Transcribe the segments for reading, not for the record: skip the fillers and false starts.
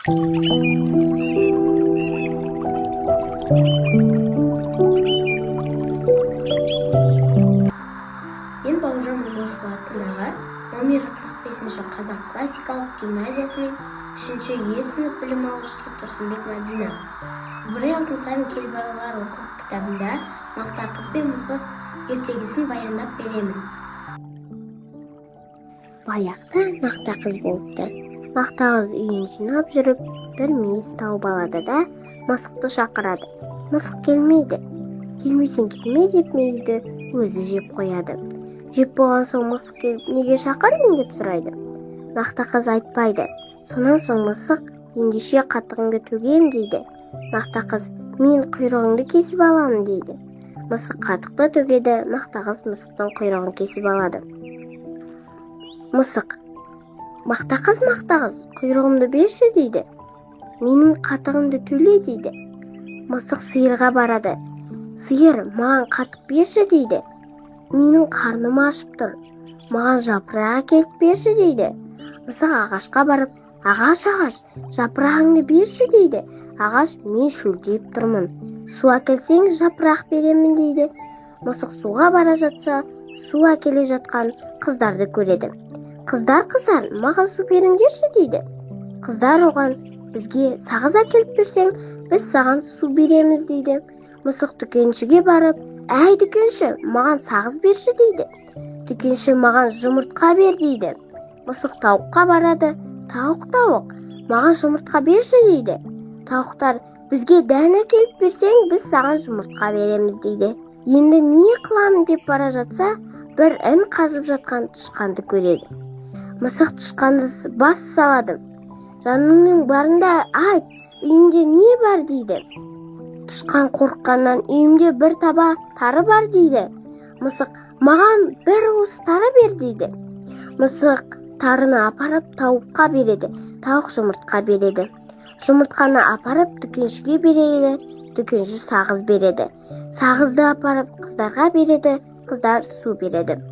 Мен Бауыржан Момышұлы атындағы номері 45-ші қазақ классикалық гимназиясының 3-ші Е сынып білім алушысы Тұрсынбек Мадина. Ыбырай Алтынсарин «Кел, балалар» оқулық кітабында «Мақта қыз бен мысық» ертегісін баяндап беремін. Баяғыда Мақта қыз болыпты. Мақта қыз үйін жинап жүріп, бір мейіз тауып алады да, мысықты шақырады. Мысық келмейді. Келмесең келме деп мейізді өзі жеп қояды. Жеп болған соң мысық келіп, неге шақырдың деп сұрайды. Мақта қыз айтпайды. Сонан соң мысық, ендеше қатығыңды төгем дейді. Мақта қыз, мен құйрығыңды кесіп аламын дейді. Мысық қатықты төгеді, мақта қыз мысықтың құйрығын кесіп алады. Мысық, мақта қыз, мақта қыз, құйрығымды берші дейді. Менің қатығымды төле дейді. Мысық сиырға барады. Сиыр, маған қатық берші дейді. Менің қарным ашып тұр. Маған жапырақ әкеліп берші дейді. Мысық ағашқа барып, ағаш, ағаш, жапырағыңды берші дейді. Ағаш, мен шөлдеп тұрмын. Су әкелсең, жапырақ беремін дейді. Мысық суға бара жатса, су әкеле жатқан қыздарды көреді. Қыздар, қыздар, маған су беріңдерші дейді. Қыздар оған, бізге сағыз әкеліп берсең, біз саған су береміз дейді. Мысық дүкеншіге барып, әй дүкенші, маған сағыз берші дейді. Дүкенші маған жұмыртқа бер дейді. Мысық тауыққа барады. Тауық, тауық, маған жұмыртқа берші дейді. Тауықтар, бізге дән әкеліп берсең, біз саған жұмыртқа береміз дейді. Енді не қыламын деп бара жатса, бір ін қазып жатқан тышқанды көреді. Мысық тышқанды бас салады. Жаныңның барында айт, үйіңде не бар дейді. Тышқан қорыққаннан үйімде бір таба тары бар дейді. Мысық, маған бір уыс тары бер дейді. Мысық тарыны апарып тауыққа береді, тауық жұмыртқа береді. Жұмыртқаны апарып дүкеншіге береді, дүкенші сағыз береді. Сағызды апарып қыздарға береді, қыздар су береді.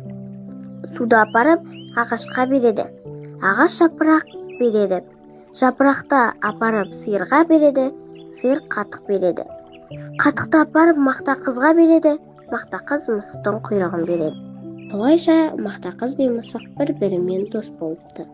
Суды апарып ағашқа береді, ағаш жапырақ береді. Жапырақты апарып сиырға береді, сиыр қатық береді. Қатықты апарып мақта қызға береді, мақта қыз мысықтың құйрығын береді. Солайша мақта қыз бен мысық бір-бірімен дос болыпты.